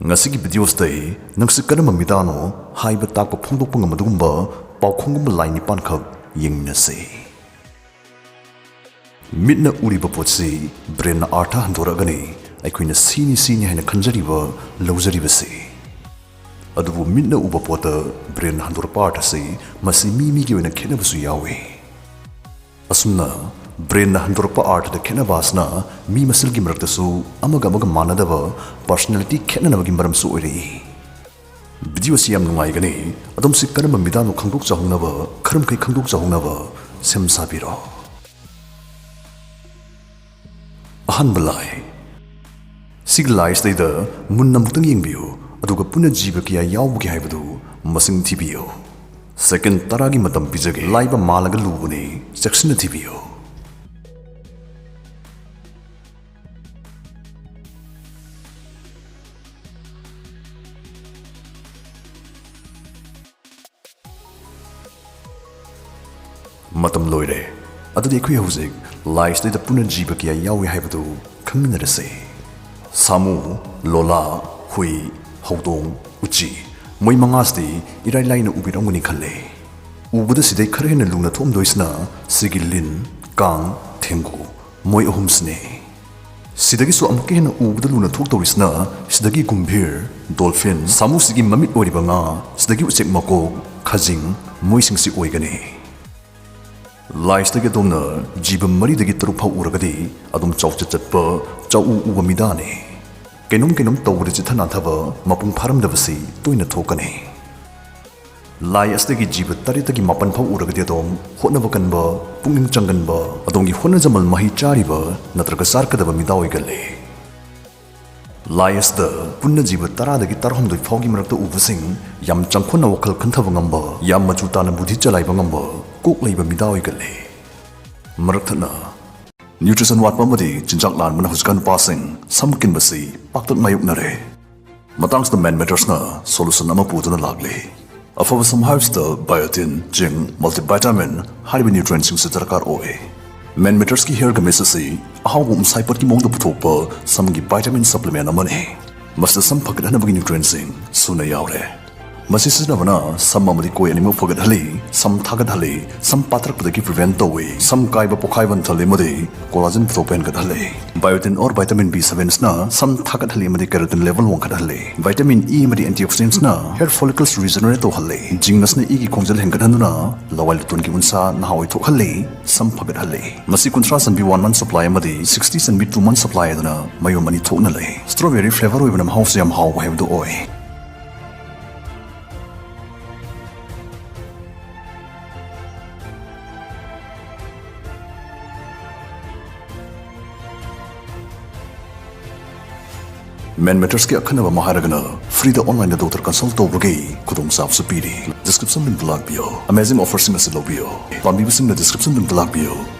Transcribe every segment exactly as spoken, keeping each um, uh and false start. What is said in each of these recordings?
ꯉꯁꯤꯒꯤ ꯚꯤꯗꯤꯑꯣꯁꯤꯗ ꯑꯩ ꯅꯪꯁꯤ ꯀꯔꯝꯕ ꯃꯤꯗꯥꯅꯣ ꯍꯥꯏꯕ ꯇꯥꯛꯄ ꯐꯣꯡꯗꯣꯛꯄ ꯉꯝꯕ ꯑꯗꯨꯒꯨꯝꯕ ꯄꯥꯎꯈꯣꯡꯒꯨꯝꯕ ꯂꯥꯏꯟ ꯅꯤꯄꯥꯟꯈꯛ ꯌꯦꯡꯃꯤꯟꯅꯁꯤ꯫ ꯃꯤꯠꯅ ꯎꯔꯤꯕ ꯄꯣꯠꯁꯤ ꯕ꯭ꯔꯦꯟꯅ ꯑꯥꯔꯊ ꯍꯟꯗꯣꯔꯛꯑꯒꯅꯤ ꯑꯩꯈꯣꯏꯅ ꯁꯤꯅꯤ ꯁꯤꯅꯤ ꯍꯥꯏꯅ ꯈꯟꯖꯔꯤꯕ, ꯂꯧꯖꯔꯤꯕꯁꯤ꯫ ꯑꯗꯨꯕꯨ ꯃꯤꯠꯅ ꯎꯕ ꯄꯣꯠꯇ ꯕ꯭ꯔꯦꯟꯅ ꯍꯟꯗꯣꯔꯛꯄ ꯑꯥꯔꯊꯁꯤ ꯃꯁꯤ ꯃꯤ ꯃꯤꯒꯤ ꯑꯣꯏꯅ ꯈꯦꯠꯅꯕꯁꯨ ꯌꯥꯎꯏ꯫ ꯑꯁꯨꯝꯅ ꯕ꯭ꯔꯦꯟꯅ ꯍꯟꯗꯣꯔꯛꯄ ꯑꯥꯔꯊꯗ ꯈꯦꯠꯅꯕ ꯑꯁꯤꯅ ꯃꯤ ꯃꯁꯦꯜꯒꯤ ꯃꯔꯛꯇꯁꯨ ꯑꯃꯒ ꯑꯃꯒ ꯃꯥꯟꯅꯗꯕ ꯄꯔꯁꯣꯅꯦꯂꯤꯇꯤ ꯈꯦꯠꯅꯅꯕꯒꯤ ꯃꯔꯝꯁꯨ ꯑꯣꯏꯔꯛꯏ꯫ ꯚꯤꯗꯤꯑꯣ ꯑꯁꯤ ꯌꯥꯝ ꯅꯨꯡꯉꯥꯏꯒꯅꯤ꯫ ꯑꯗꯣꯝꯁꯤ ꯀꯔꯝꯕ ꯃꯤꯗꯥꯅꯣ ꯈꯪꯗꯣꯛꯆꯍꯧꯅꯕ, ꯈꯔ ꯃꯈꯩ ꯈꯪꯗꯣꯛꯆꯍꯧꯅꯕ ꯁꯦꯝ ꯁꯥꯕꯤꯔꯣ꯫ ꯑꯍꯥꯟꯕ ꯂꯥꯏ꯫ ꯁꯤꯒꯤ ꯂꯥꯏꯁꯤꯗꯩꯗ ꯃꯨꯟꯅ ꯑꯃꯨꯛꯇꯪ ꯌꯦꯡꯕꯤꯌꯨ, ꯑꯗꯨꯒ ꯄꯨꯟꯅ ꯖꯤꯕ ꯀꯌꯥ ꯌꯥꯎꯕꯒꯦ ꯍꯥꯏꯕꯗꯨ ꯃꯁꯤꯡ ꯊꯤꯕꯤꯌꯨ꯫ ꯁꯦꯀꯦꯟ ꯇꯔꯥꯒꯤ ꯃꯇꯝ ꯄꯤꯖꯒꯦ꯫ ꯂꯥꯏꯕ ꯃꯥꯜꯂꯒ ꯂꯨꯕꯅꯤ, ꯆꯦꯛꯁꯤꯟꯅ ꯊꯤꯕꯤꯌꯨ꯫ ꯃꯇꯝ ꯂꯣꯏꯔꯦ꯫ ꯑꯗꯨꯗꯤ ꯑꯩꯈꯣꯏ ꯍꯧꯖꯤꯛ ꯂꯥꯏꯁꯤꯗꯩꯗ ꯄꯨꯟꯅ ꯖꯤꯕ ꯀꯌꯥ ꯌꯥꯎꯏ ꯍꯥꯏꯕꯗꯨ ꯈꯪꯃꯤꯟꯅꯔꯁꯦ꯫ ꯁꯥꯃꯨ, ꯂꯣꯂꯥ, ꯍꯨꯏ, ꯍꯧꯗꯣꯡ, ꯎꯆꯤ, ꯃꯣꯏ ꯃꯉꯥꯁꯤꯗꯤ ꯏꯔꯥꯏ ꯂꯥꯏꯅ ꯎꯕꯤꯔꯝꯒꯅꯤ ꯈꯜꯂꯦ꯫ ꯎꯕꯗ ꯁꯤꯗꯩ ꯈꯔ ꯍꯦꯟꯅ ꯂꯨꯅ ꯊꯣꯛꯑꯝꯗꯣꯏꯁꯤꯅ ꯁꯤꯒꯤ ꯂꯤꯟ, ꯀꯥꯡ, ꯊꯦꯡꯒꯨ, ꯃꯣꯏ ꯑꯍꯨꯝꯁꯤꯅꯦ꯫ ꯁꯤꯗꯒꯤꯁꯨ ꯑꯃꯨꯛꯀ ꯍꯦꯟꯅ ꯎꯕꯗ ꯂꯨꯅ ꯊꯣꯛꯇꯧꯔꯤꯁꯤꯅ ꯁꯤꯗꯒꯤ ꯒꯨꯝꯚꯤꯔ, ꯗꯣꯜꯐꯤꯟ, ꯁꯥꯃꯨꯁꯤꯒꯤ ꯃꯃꯤꯠ ꯑꯣꯏꯔꯤꯕ ꯉꯥ, ꯁꯤꯗꯒꯤ ꯎꯆꯦꯛ ꯃꯀꯣꯛ, ꯈꯖꯤꯡ, ꯃꯣꯏꯁꯤꯡꯁꯤ ꯑꯣꯏꯒꯅꯤ꯫ ꯂꯥꯏꯁꯤꯗꯒꯤ ꯑꯗꯣꯝꯅ ꯖꯤꯕ ꯃꯔꯤꯗꯒꯤ ꯇꯔꯨꯛ ꯐꯥꯎ ꯎꯔꯒꯗꯤ ꯑꯗꯨꯝ ꯆꯥꯎꯆꯠ ꯆꯠꯄ, ꯆꯥꯎꯎ ꯎꯕ ꯃꯤꯗꯥꯅꯤ꯫ ꯀꯩꯅꯣꯝ ꯀꯩꯅꯣꯝ ꯇꯧꯕꯗ ꯆꯤꯠꯊ ꯅꯥꯟꯊꯕ, ꯃꯄꯨꯡ ꯐꯥꯔꯝꯗꯕꯁꯤ ꯇꯣꯏꯅ ꯊꯣꯛꯀꯅꯤ꯫ ꯂꯥꯏ ꯑꯁꯤꯗꯒꯤ ꯖꯤꯕ ꯇꯔꯦꯠꯇꯒꯤ ꯃꯥꯄꯟ ꯐꯥꯎ ꯎꯔꯒꯗꯤ ꯑꯗꯣꯝ ꯍꯣꯠꯅꯕ ꯀꯟꯕ, ꯄꯨꯛꯅꯤꯡ ꯆꯪꯒꯟꯕ, ꯑꯗꯣꯝꯒꯤ ꯍꯣꯠꯅꯖꯃꯜ ꯃꯍꯩ ꯆꯥꯔꯤꯕ ꯅꯠꯇ꯭ꯔꯒ ꯆꯥꯔꯛꯀꯗꯕ ꯃꯤꯗꯥ ꯑꯣꯏꯒꯜꯂꯤ꯫ ꯂꯥꯏ ꯑꯁꯤꯗ ꯄꯨꯟꯅ ꯖꯤꯕ ꯇꯔꯥꯗꯒꯤ ꯇꯔꯥꯍꯨꯝꯗꯣꯏ ꯐꯥꯎꯒꯤ ꯃꯔꯛꯇ ꯎꯕꯁꯤꯡ ꯌꯥꯝ ꯆꯪꯈꯣꯟꯅ ꯋꯥꯈꯜ ꯈꯟꯊꯕ ꯉꯝꯕ, ꯌꯥꯝ ꯃꯆꯨ ꯇꯥꯅ ꯕꯨꯙꯤ ꯆꯂꯥꯏꯕ ꯉꯝꯕ, ꯀꯣꯛ ꯂꯩꯕ ꯃꯤꯗꯥ ꯑꯣꯏꯒꯜꯂꯤ꯫ ꯃꯔꯛ ꯊꯠꯅ ꯅ꯭ꯌꯨꯇ꯭ꯔꯤꯁꯟ ꯋꯥꯠꯄ ꯑꯃꯗꯤ ꯆꯤꯟꯖꯥꯛ ꯂꯥꯟꯕꯅ ꯍꯧꯖꯤꯛꯀꯥꯟ ꯅꯨꯄꯥꯁꯤꯡ ꯁꯝ ꯀꯤꯟꯕꯁꯤ ꯄꯥꯛꯇꯛ ꯃꯥꯌꯣꯛꯅꯔꯦ꯫ ꯃꯇꯥꯡꯁꯤꯗ ꯃꯦꯟ ꯃꯦꯇꯔꯁꯅ ꯁꯣꯂꯨꯁꯟ ꯑꯃ ꯄꯨꯗꯨꯅ ꯂꯥꯛꯂꯤ꯫ ꯑꯐꯕ ꯁꯝ ꯍꯥꯏꯕꯁꯤꯗ ꯕꯥꯏꯑꯣꯇꯤꯟ, ꯖꯤꯡ, ꯃꯜꯇꯤꯚꯥꯏꯇꯥꯃꯤꯟ ꯍꯥꯏꯔꯤꯕ ꯅ꯭ꯌꯨꯇ꯭ꯔꯤꯌꯦꯟꯁꯤꯡꯁꯤ ꯗꯔꯀꯥꯔ ꯑꯣꯏ꯫ ꯃꯦꯟ ꯃꯦꯇꯔꯁꯀꯤ ꯍꯤꯌꯔ ꯒꯃꯤꯁ ꯑꯁꯤ ꯑꯍꯥꯎꯕ ꯎꯝꯁꯥꯏꯄꯠꯀꯤ ꯃꯑꯣꯡꯗ ꯄꯨꯊꯣꯛꯄ ꯁꯝꯒꯤ ꯚꯥꯏꯇꯥꯃꯤꯟ ꯁꯄ꯭ꯂꯤꯃꯦꯟ ꯑꯃꯅꯤ꯫ ꯃꯁꯤꯗ ꯁꯝ ꯐꯒꯠꯍꯟꯅꯕꯒꯤ nutrientꯁꯤꯡ ꯁꯨꯅ ꯌꯥꯎꯔꯦ꯫ ꯃꯁꯤ ꯁꯤꯖꯤꯟꯅꯕꯅ ꯁꯝ ꯑꯃꯗꯤ ꯀꯣꯏ ꯑꯅꯤꯃꯛ ꯐꯒꯠꯍꯜꯂꯤ, ꯁꯝ ꯊꯥꯒꯠꯍꯜꯂꯤ, ꯁꯝ ꯄꯥꯊꯔꯛꯄꯗꯒꯤ prevent ꯇꯧꯏ, ꯁꯝ ꯀꯥꯏꯕ ꯄꯣꯈꯥꯏꯕ ꯍꯟꯊꯍꯜꯂꯤ ꯑꯃꯗꯤ collagen ꯄꯨꯊꯣꯛꯄ ꯍꯦꯟꯒꯠꯍꯜꯂꯤ꯫ Biotin or vitamin B sevenꯁꯅ ꯁꯝ ꯊꯥꯒꯠꯍꯜꯂꯤ ꯑꯃꯗꯤ keratin level ꯋꯥꯡꯈꯠꯍꯜꯂꯤ꯫ Vitamin E ꯑꯃꯗꯤ antioxidantsꯅ hair follicles regenerate ꯇꯧꯍꯜꯂꯤ꯫ Zinc ꯅꯁꯅ ꯏꯒꯤ ꯈꯣꯡꯖꯦꯜ ꯍꯦꯟꯒꯠꯍꯟꯗꯨꯅ ꯂꯋꯥꯏ ꯂꯨꯇꯣꯟꯒꯤ ꯎꯟꯁꯥ ꯅꯍꯥ ꯑꯣꯏꯊꯣꯛꯍꯜꯂꯤ, ꯁꯝ ꯐꯒꯠꯍꯜꯂꯤ꯫ ꯃꯁꯤ ꯀꯨꯟꯊ꯭ꯔꯥ ꯆꯟꯕꯤ one month supply ꯑꯃꯗꯤ sixty ꯆꯟꯕꯤ two month supply ꯍꯥꯏꯗꯨꯅ ꯃꯌꯣꯝ ꯑꯅꯤ ꯊꯣꯛꯅ ꯂꯩ꯫ Strawberry flavour ꯑꯣꯏꯕꯅ ꯃꯍꯥꯎꯁꯨ ꯌꯥꯝ ꯍꯥꯎꯕ ꯍꯥꯏꯕꯗꯨ ꯑꯣꯏ꯫ Man Mattersꯀꯤ ꯑꯈꯟꯅꯕ ꯑꯃ ꯍꯥꯏꯔꯒꯅ freeꯗ onlineꯗ doctor consult ꯇꯧꯕꯒꯤ ꯈꯨꯗꯣꯡꯆꯥꯕꯁꯨ ꯄꯤꯔꯤ꯫ Description linkꯇ ꯂꯥꯛꯄꯤꯌꯨ꯫ Amazing offerꯁꯤꯡ ꯑꯁꯤ ꯂꯧꯕꯤꯌꯨ꯫ ꯄꯥꯝꯕꯤꯕꯁꯤꯡꯅ description linkꯇ ꯂꯥꯛꯄꯤꯌꯨ꯫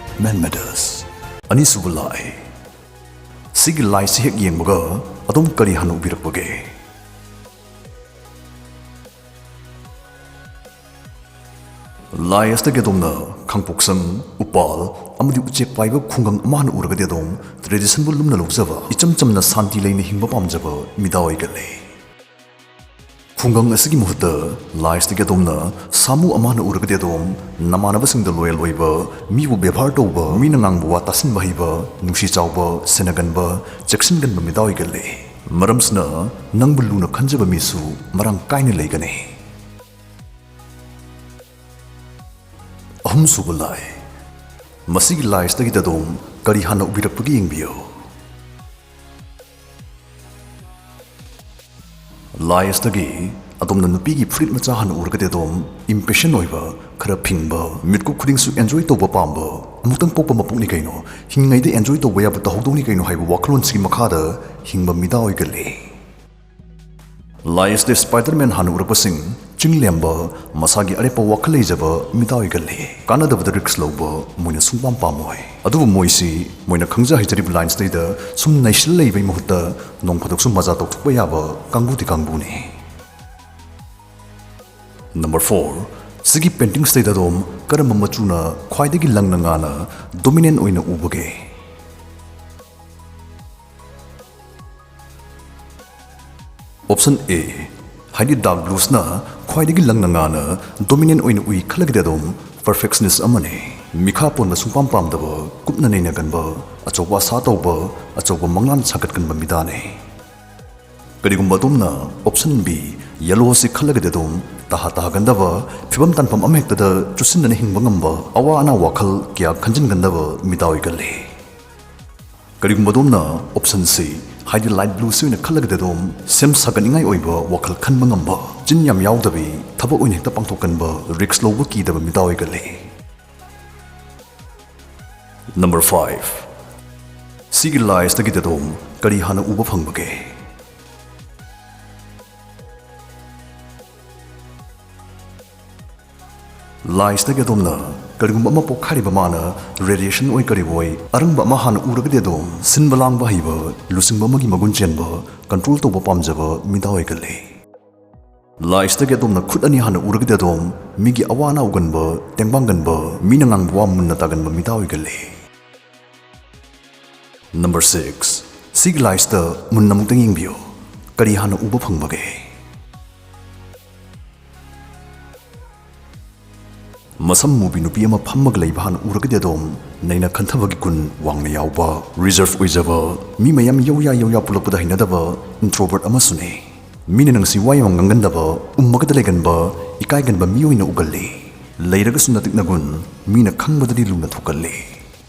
Man Matters꯫ ꯑꯅꯤꯁꯨꯕ lie꯫ ꯁꯤꯒꯤ lieꯁꯤ ꯍꯦꯛ ꯌꯦꯡꯕꯒ ꯑꯗꯣꯝ ꯀꯔꯤ ꯍꯥꯟꯅ ꯎꯕꯤꯔꯛꯄꯒꯦ? Lie ꯑꯁꯤꯗꯒꯤ ꯑꯗꯣꯝꯅ ꯈꯥꯡꯄꯣꯛꯁꯪ, ꯎꯄꯥꯜ ꯑꯃꯗꯤ ꯎꯆꯦꯛ ꯄꯥꯏꯕ ꯈꯨꯡꯒꯪ ꯑꯃ ꯍꯥꯟꯅ ꯎꯔꯒꯗꯤ ꯑꯗꯣꯝ traditionꯕꯨ ꯂꯨꯝꯅ ꯂꯧꯖꯕ, ꯏꯆꯝ ꯆꯝꯅ ꯁꯥꯟꯇꯤ ꯂꯩꯅ ꯍꯤꯡꯕ ꯄꯥꯝꯖꯕ ꯃꯤꯗꯥ ꯑꯣꯏꯒꯜꯂꯤ꯫ ꯈꯨꯡꯒꯪ ꯑꯁꯤꯒꯤ ꯃꯍꯨꯠꯇ lieꯁꯤꯗꯒꯤ ꯑꯗꯣꯝꯅ ꯁꯥꯃꯨ ꯑꯃ ꯍꯥꯟꯅ ꯎꯔꯒꯗꯤ ꯑꯗꯣꯝ ꯅꯃꯥꯟꯅꯕꯁꯤꯡꯗ loyal ꯑꯣꯏꯕ, ꯃꯤꯕꯨ ꯕꯦꯕꯥꯔ ꯇꯧꯕ, ꯃꯤꯅ ꯉꯥꯡꯕ ꯋꯥ ꯇꯥꯁꯤꯟꯕ ꯍꯩꯕ, ꯅꯨꯡꯁꯤ ꯆꯥꯎꯕ, ꯁꯦꯟꯅꯒꯟꯕ, ꯆꯦꯛꯁꯤꯟꯒꯟꯕ ꯃꯤꯗꯥ ꯑꯣꯏꯒꯜꯂꯤ꯫ ꯃꯔꯝꯁꯤꯅ ꯅꯪꯕꯨ ꯂꯨꯅ ꯈꯟꯖꯕ ꯃꯤꯁꯨ ꯃꯔꯥꯡ ꯀꯥꯏꯅ ꯂꯩꯒꯅꯤ꯫ ꯑꯍꯨꯝꯁꯨꯕ lie꯫ ꯃꯁꯤꯒꯤ lieꯁꯤꯗꯒꯤ ꯑꯗꯣꯝ ꯀꯔꯤ ꯍꯥꯟꯅ ꯎꯕꯤꯔꯛꯄꯒꯦ ꯌꯦꯡꯕꯤꯌꯨ꯫ Lieꯁꯤꯗꯒꯤ ꯑꯗꯣꯝꯅ ꯅꯨꯄꯤꯒꯤ ꯐꯨꯔꯤꯠ ꯃꯆꯥ ꯍꯥꯟꯅ ꯎꯔꯒꯗꯤ ꯑꯗꯣꯝ impatient ꯑꯣꯏꯕ, ꯈꯔ ꯐꯤꯡꯕ, ꯃꯤꯠꯀꯨꯞ ꯈꯨꯗꯤꯡꯁꯨ enjoy ꯇꯧꯕ ꯄꯥꯝꯕ, ꯑꯃꯨꯛꯇꯪ ꯄꯣꯛꯄ ꯃꯄꯣꯛꯅꯤ ꯀꯩꯅꯣ, ꯍꯤꯡꯉꯤꯉꯩꯗ enjoy ꯇꯧꯕ ꯌꯥꯕ ꯇꯧꯍꯧꯗꯧꯅꯤ ꯀꯩꯅꯣ ꯍꯥꯏꯕ ꯋꯥꯈꯜꯂꯣꯟꯁꯤꯒꯤ ꯃꯈꯥꯗ ꯍꯤꯡꯕ ꯃꯤꯗꯥ ꯑꯣꯏꯒꯜꯂꯤ꯫ Lieꯁꯤꯗ Spiderman ꯍꯥꯟꯅ ꯎꯔꯛꯄꯁꯤꯡ ꯆꯤꯡꯂꯦꯝꯕ, ꯃꯁꯥꯒꯤ ꯑꯔꯦꯞꯄ ꯋꯥꯈꯜ ꯂꯩꯖꯕ ꯃꯤꯗꯥ ꯑꯣꯏꯒꯜꯂꯤ꯫ ꯀꯥꯟꯅꯗꯕꯗ risk ꯂꯧꯕ ꯃꯣꯏꯅ ꯁꯨꯡꯄꯥꯝ ꯄꯥꯝꯃꯣꯏ꯫ ꯑꯗꯨꯕꯨ ꯃꯣꯏꯁꯤ ꯃꯣꯏꯅ ꯈꯪꯖ ꯍꯩꯖꯔꯤꯕ linesꯇꯩꯗ ꯁꯨꯝ ꯅꯩꯁꯤꯜ ꯂꯩꯕꯩ ꯃꯍꯨꯠꯇ ꯅꯣꯡ ꯐꯥꯗꯣꯛꯁꯨ ꯃꯖꯥ ꯇꯧꯊꯣꯛꯄ ꯌꯥꯕ ꯀꯥꯡꯕꯨꯗꯤ ꯀꯥꯡꯕꯨꯅꯤ꯫ Number four꯫ ꯁꯤꯒꯤ paintingsꯇꯩꯗ ꯑꯗꯣꯝ ꯀꯔꯝꯕ ꯃꯆꯨꯅ ꯈ꯭ꯋꯥꯏꯗꯒꯤ ꯂꯪꯅ ꯉꯥꯅ dominant ꯑꯣꯏꯅ ꯎꯕꯒꯦ? Option A, ꯍꯥꯏꯗꯤ dark blueꯁꯅ ꯈ꯭ꯋꯥꯏꯗꯒꯤ ꯂꯪꯅ ꯉꯥꯅ dominant ꯑꯣꯏꯅ ꯎꯏ ꯈꯜꯂꯒꯗꯤ ꯑꯗꯨꯝ perfectionist ꯑꯃꯅꯤ꯫ ꯃꯤꯈꯥ ꯄꯣꯟꯕ ꯁꯨꯡꯄꯥꯝ ꯄꯥꯝꯗꯕ, ꯀꯨꯞꯅ ꯅꯩꯅ ꯒꯟꯕ, ꯑꯆꯧꯕ ꯑꯁꯥ ꯇꯧꯕ, ꯑꯆꯧꯕ ꯃꯪꯂꯥꯟ ꯁꯥꯒꯠꯀꯟꯕ ꯃꯤꯗꯥꯅꯤ꯫ ꯀꯔꯤꯒꯨꯝꯕ ꯑꯗꯣꯝꯅ option B, yellow ꯑꯁꯤ ꯈꯜꯂꯒꯗꯤ ꯑꯗꯨꯝ ꯇꯍꯥ ꯇꯍꯥꯒꯟꯗꯕ, ꯐꯤꯕꯝ ꯇꯥꯟꯐꯝ ꯑꯃꯍꯦꯛꯇꯗ ꯆꯨꯁꯤꯟꯅꯅ ꯍꯤꯡꯕ ꯉꯝꯕ, ꯑꯋꯥ ꯑꯅꯥ ꯋꯥꯈꯜ ꯀꯌꯥ ꯈꯟꯖꯤꯟꯒꯟꯗꯕ ꯃꯤꯗꯥ ꯑꯣꯏꯒꯜꯂꯤ꯫ ꯀꯔꯤꯒꯨꯝꯕ ꯑꯗꯣꯝꯅ option C, ꯍꯥꯏꯗꯤ light blueꯁꯤ ꯑꯣꯏꯅ ꯈꯜꯂꯒꯗꯤ ꯑꯗꯨꯝ ꯁꯦꯝ ꯁꯥꯒꯠꯅꯤꯡꯉꯥꯏ ꯑꯣꯏꯕ ꯋꯥꯈꯜ ꯈꯟꯕ ꯉꯝꯕ, ꯆꯤꯟ ꯌꯥꯝ ꯌꯥꯎꯗꯕꯤ, ꯊꯕꯛ ꯑꯣꯏꯅ ꯍꯦꯛꯇ ꯄꯥꯡꯊꯣꯛꯀꯟꯕ, risk ꯂꯧꯕ ꯀꯤꯗꯕ ꯃꯤꯗꯥ ꯑꯣꯏꯒꯜꯂꯤ꯫ Number five, ꯁꯤꯒꯤ lightꯁꯇꯒꯤꯗꯤ ꯑꯗꯣꯝ ꯀꯔꯤ ꯍꯥꯟꯅ ꯎꯕ ꯐꯪꯕꯒꯦ? Lightꯁꯇꯒꯤ ꯑꯗꯣꯝꯅ ꯀꯔꯤꯒꯨꯝꯕ ꯑꯃ ꯄꯣꯛꯈꯥꯏꯔꯤꯕ ꯃꯥꯅ radiation ꯑꯣꯏ ꯀꯔꯤ ꯑꯣꯏ ꯑꯔꯪꯕ ꯑꯃ ꯍꯥꯟꯅ ꯎꯔꯒꯗꯤ ꯑꯗꯣꯝ ꯁꯤꯟꯕ ꯂꯥꯡꯕ ꯍꯩꯕ, ꯂꯨꯆꯤꯡꯕ ꯑꯃꯒꯤ ꯃꯒꯨꯟ ꯆꯦꯟꯕ, control ꯇꯧꯕ ꯄꯥꯝꯖꯕ ꯃꯤꯗꯥ ꯑꯣꯏꯒꯜꯂꯤ꯫ Lightꯁꯇꯒꯤ ꯑꯗꯣꯝꯅ ꯈꯨꯠ ꯑꯅꯤ ꯍꯥꯟꯅ ꯎꯔꯒꯗꯤ ꯑꯗꯣꯝ ꯃꯤꯒꯤ ꯑꯋꯥ ꯑꯅꯥ ꯎꯒꯟꯕ, ꯇꯦꯡꯕꯥꯡꯒꯟꯕ, ꯃꯤꯅ ꯉꯥꯡꯕ ꯋꯥ ꯃꯨꯟꯅ ꯇꯥꯒꯟꯕ ꯃꯤꯗꯥ ꯑꯣꯏꯒꯜꯂꯤ꯫ Number six, ꯁꯤꯒꯤ lightꯁꯇ ꯃꯨꯟꯅ ꯑꯃꯨꯛꯇꯪ ꯌꯦꯡꯕꯤꯌꯨ꯫ ꯀꯔꯤ ꯍꯥꯟꯅ ꯎꯕ ꯐꯪꯕꯒꯦ? ꯃꯁꯝ ꯃꯨꯕꯤ ꯅꯨꯄꯤ ꯑꯃ ꯐꯝꯃꯒ ꯂꯩꯕ ꯍꯥꯟꯅ ꯎꯔꯒꯗꯤ ꯑꯗꯣꯝ ꯅꯩꯅ ꯈꯟꯊꯕꯒꯤ ꯒꯨꯟ ꯋꯥꯡꯅ ꯌꯥꯎꯕ, reserve ꯑꯣꯏꯖꯕ, ꯃꯤ ꯃꯌꯥꯝ ꯌꯧꯌꯥ ꯌꯧꯌꯥ ꯄꯨꯜꯂꯛꯄꯗ ꯍꯩꯅꯗꯕ introvert ꯑꯃꯁꯨꯅꯤ꯫ ꯃꯤꯅ ꯅꯪꯁꯤ ꯋꯥ ꯌꯥꯝ ꯉꯥꯡꯒꯟꯗꯕ, ꯎꯝꯃꯒꯗ ꯂꯩꯒꯟꯕ, ꯏꯀꯥꯏꯒꯟꯕ ꯃꯤ ꯑꯣꯏꯅ ꯎꯒꯜꯂꯤ꯫ ꯂꯩꯔꯒꯁꯨ ꯅꯇꯤꯛ ꯅꯒꯨꯟ ꯃꯤꯅ ꯈꯪꯕꯗꯗꯤ ꯂꯨꯅ ꯊꯣꯛꯀꯜꯂꯤ꯫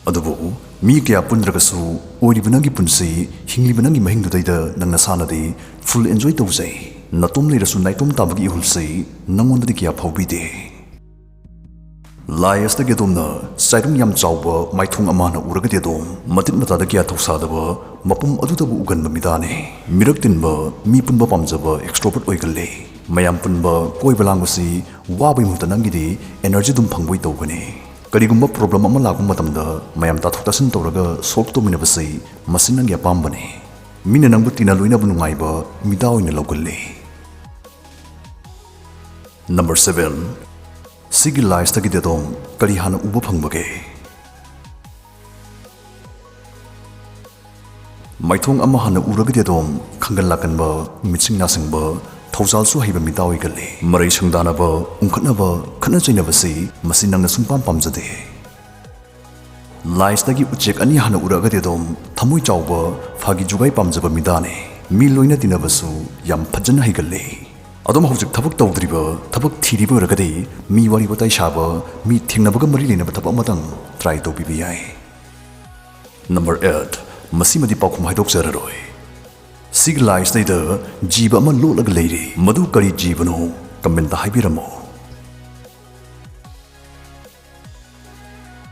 ꯑꯗꯨꯕꯨ ꯃꯤ ꯀꯌꯥ ꯄꯨꯟꯗ꯭ꯔꯒꯁꯨ ꯑꯣꯏꯔꯤꯕ ꯅꯪꯒꯤ ꯄꯨꯟꯁꯤ, ꯍꯤꯡꯂꯤꯕ ꯅꯪꯒꯤ ꯃꯍꯤꯡꯗꯨꯗꯩꯗ ꯅꯪ ꯅꯁꯥꯅꯗꯤ full enjoy ꯇꯧꯖꯩ꯫ ꯅꯇꯣꯝ ꯂꯩꯔꯁꯨ ꯅꯥꯏꯇꯣꯝ ꯇꯥꯕꯒꯤ ꯏꯍꯨꯜꯁꯤ ꯅꯪꯉꯣꯟꯗꯗꯤ ꯀꯌꯥ ꯐꯥꯎꯕꯤꯗꯦ꯫ Lightꯁꯇꯒꯤ ꯑꯗꯣꯝꯅ ꯆꯥꯏꯔꯨꯡ ꯌꯥꯝ ꯆꯥꯎꯕ ꯃꯥꯏꯊꯣꯡ ꯑꯃ ꯍꯥꯟꯅ ꯎꯔꯒꯗꯤ ꯑꯗꯣꯝ ꯃꯇꯤꯠ ꯃꯇꯥꯗ ꯀꯌꯥ ꯊꯧꯁꯥꯗꯕ, ꯃꯄꯨꯝ ꯑꯗꯨꯗꯕꯨ ꯎꯒꯟꯕ ꯃꯤꯗꯥꯅꯤ꯫ ꯃꯤꯔꯛ ꯇꯤꯟꯕ, ꯃꯤ ꯄꯨꯟꯕ ꯄꯥꯝꯖꯕ extrovert ꯑꯣꯏꯒꯜꯂꯤ꯫ ꯃꯌꯥꯝ ꯄꯨꯟꯕ, ꯀꯣꯏꯕ ꯂꯥꯡꯕꯁꯤ ꯋꯥꯕꯒꯤ ꯃꯍꯨꯠꯇ ꯅꯪꯒꯤꯗꯤ energy ꯑꯗꯨꯝ ꯐꯪꯕꯣꯏ ꯇꯧꯒꯅꯤ꯫ ꯀꯔꯤꯒꯨꯝꯕ problem ꯑꯃ ꯂꯥꯛꯄ ꯃꯇꯝꯗ ꯃꯌꯥꯝ ꯇꯥꯊꯣꯛ ꯇꯥꯁꯤꯟ ꯇꯧꯔꯒ solve ꯇꯧꯃꯤꯟꯅꯕꯁꯤ ꯃꯁꯤ ꯅꯪꯒꯤ ꯑꯄꯥꯝꯕꯅꯤ꯫ ꯃꯤꯅ ꯅꯪꯕꯨ ꯇꯤꯟꯅ ꯂꯣꯏꯅꯕ ꯅꯨꯡꯉꯥꯏꯕ ꯃꯤꯗꯥ ꯑꯣꯏꯅ ꯂꯧꯒꯜꯂꯤ꯫ Number seven, ꯁꯤꯒꯤ lightꯁꯇꯒꯤꯗꯤ ꯑꯗꯣꯝ ꯀꯔꯤ ꯍꯥꯟꯅ ꯎꯕ ꯐꯪꯕꯒꯦ? ꯃꯥꯏꯊꯣꯡ ꯑꯃ ꯍꯥꯟꯅ ꯎꯔꯒꯗꯤ ꯑꯗꯨꯝ ꯈꯪꯒꯜ ꯂꯥꯛꯀꯟꯕ, ꯃꯤꯠꯁꯤꯡ ꯅꯥꯁꯤꯡꯕ, ꯊꯧꯖꯥꯜꯁꯨ ꯍꯩꯕ ꯃꯤꯗꯥ ꯑꯣꯏꯒꯜꯂꯤ꯫ ꯃꯔꯩ ꯁꯪꯗꯥꯅꯕ, ꯎꯪꯈꯠꯅꯕ, ꯈꯠꯅ ꯆꯩꯅꯕꯁꯤ ꯃꯁꯤ ꯅꯪꯅ ꯁꯨꯡꯄꯥꯝ ꯄꯥꯝꯖꯗꯦ꯫ ꯂꯥꯏꯁꯇꯒꯤ ꯎꯆꯦꯛ ꯑꯅꯤ ꯍꯥꯟꯅ ꯎꯔꯛꯑꯒꯗꯤ ꯑꯗꯨꯝ ꯊꯃꯣꯏ ꯆꯥꯎꯕ, ꯐꯥꯒꯤ ꯖꯨꯒꯥꯏ ꯄꯥꯝꯖꯕ ꯃꯤꯗꯥꯅꯤ꯫ ꯃꯤ ꯂꯣꯏꯅ ꯇꯤꯟꯅꯕꯁꯨ ꯌꯥꯝ ꯐꯖꯅ ꯍꯩꯒꯜꯂꯤ꯫ ꯑꯗꯣꯝ ꯍꯧꯖꯤꯛ ꯊꯕꯛ ꯇꯧꯗ꯭ꯔꯤꯕ, ꯊꯕꯛ ꯊꯤꯔꯤꯕ ꯑꯣꯏꯔꯒꯗꯤ ꯃꯤ ꯋꯥꯔꯤ ꯋꯥꯇꯥꯏ ꯁꯥꯕ, ꯃꯤ ꯊꯦꯡꯅꯕꯒ ꯃꯔꯤ ꯂꯩꯅꯕ ꯊꯕꯛ ꯑꯃꯇꯪ try ꯇꯧꯕꯤꯕ ꯌꯥꯏ꯫ Number eight, ꯃꯁꯤꯃꯗꯤ ꯄꯥꯎꯈꯨꯝ ꯍꯥꯏꯗꯣꯛꯆꯔꯔꯣꯏ꯫ ꯁꯤꯒꯤ ꯂꯥꯏꯁꯤꯗꯩꯗ ꯖꯤꯕ ꯑꯃ ꯂꯣꯠꯂꯒ ꯂꯩꯔꯤ꯫ ꯃꯗꯨ ꯀꯔꯤ ꯖꯤꯕꯅꯣ? Commentꯇ ꯍꯥꯏꯕꯤꯔꯝꯃꯣ꯫